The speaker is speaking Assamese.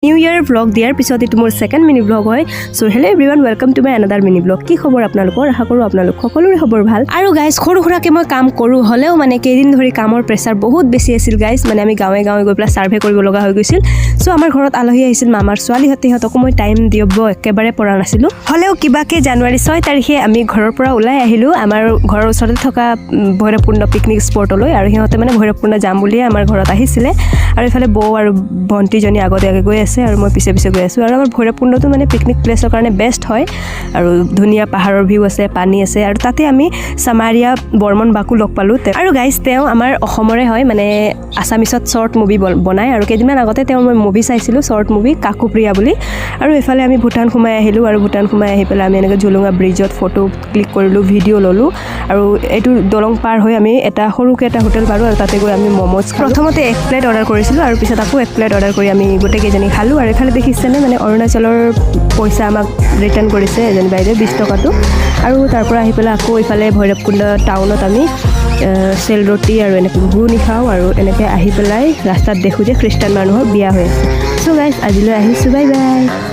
নিউ ইয়েৰ ভ্লগ দিয়াৰ পিছত এইটো মোৰ ছেকেণ্ড মিনি ভ্লগ হয়। So hello everyone, welcome to my another mini vlog. কি খবৰ আপোনালোকৰ? আশা কৰোঁ আপোনালোক সকলোৰে খবৰ ভাল। আৰু গাইজ, সৰু সুৰাকৈ মই কাম কৰোঁ, হ'লেও মানে কেইদিন ধৰি কামৰ প্ৰেছাৰ বহুত বেছি আছিল গাইজ। মানে আমি গাঁৱে গাঁৱে গৈ পেলাই ছাৰ্ভে কৰিব লগা হৈ গৈছিল। চ' আমাৰ ঘৰত আলহী আহিছিল, মামাৰ ছোৱালীহঁতে, সিহঁতকো মই টাইম দিব একেবাৰে পৰা নাছিলোঁ। হ'লেও কিবাকৈ জানুৱাৰী 6 তাৰিখে আমি ঘৰৰ পৰা ওলাই আহিলোঁ আমাৰ ঘৰৰ ওচৰতে থকা ভৈৰৱকুণ্ড পিকনিক স্পটলৈ। আৰু সিহঁতে মানে ভৈৰৱকুণ্ড যাম বুলিয়ে আমাৰ ঘৰত আহিছিলে। আৰু ইফালে বৌ আৰু ভণ্টিজনী আগতীয়াকৈ গৈ আছে আৰু মই পিছে পিছে গৈ আছোঁ। আৰু আমাৰ ভৈৰৱকুণ্ডটো মানে পিকনিক প্লেচৰ কাৰণে বেষ্ট হয় আৰু ধুনীয়া পাহাৰৰ ভিউ আছে, পানী আছে। আৰু তাতে আমি চামাৰিয়া বৰ্মন বাকো লগ পালোঁ। আৰু গাইজ, তেওঁ আমাৰ অসমৰে হয়, মানে আছামিছত শ্বৰ্ট মুভি বনায়। আৰু কেইদিনমান আগতে তেওঁৰ মই মুভি চাইছিলোঁ, শ্বৰ্ট মুভি কাকুপ্ৰিয়া বুলি। আৰু এইফালে আমি ভূটান সোমাই আহিলোঁ। আৰু ভূটান সোমাই আহি পেলাই আমি এনেকৈ জুলুঙা ব্ৰিজত ফটো ক্লিক কৰিলোঁ, ভিডিঅ' ল'লোঁ। আৰু এইটো দলং পাৰ হৈ আমি এটা সৰুকৈ এটা হোটেল পালোঁ আৰু তাতে গৈ আমি ম'ম'জ প্ৰথমতে এক প্লেট অৰ্ডাৰ কৰিছিলোঁ আৰু পিছত আকৌ এক প্লেট অৰ্ডাৰ কৰি আমি গোটেইকেইজনী খালোঁ। আৰু এইফালে দেখিছেনে, মানে অৰুণাচলৰ পইচা আমাক ৰিটাৰ্ণ কৰিছে এজনী বাইদেৱে, 20 টকাটো। আৰু তাৰ পৰা আহি পেলাই আকৌ এইফালে ভৈৰৱকুণ্ড টাউনত আমি চেল ৰুটি আৰু এনেকৈ ঘুগুনি খাওঁ। আৰু এনেকৈ আহি পেলাই ৰাস্তাত দেখোঁ যে খ্ৰীষ্টান মানুহৰ বিয়া হৈ আছে। চ' গাইজ, আজিলৈ আহিছোঁ, বাই বাই।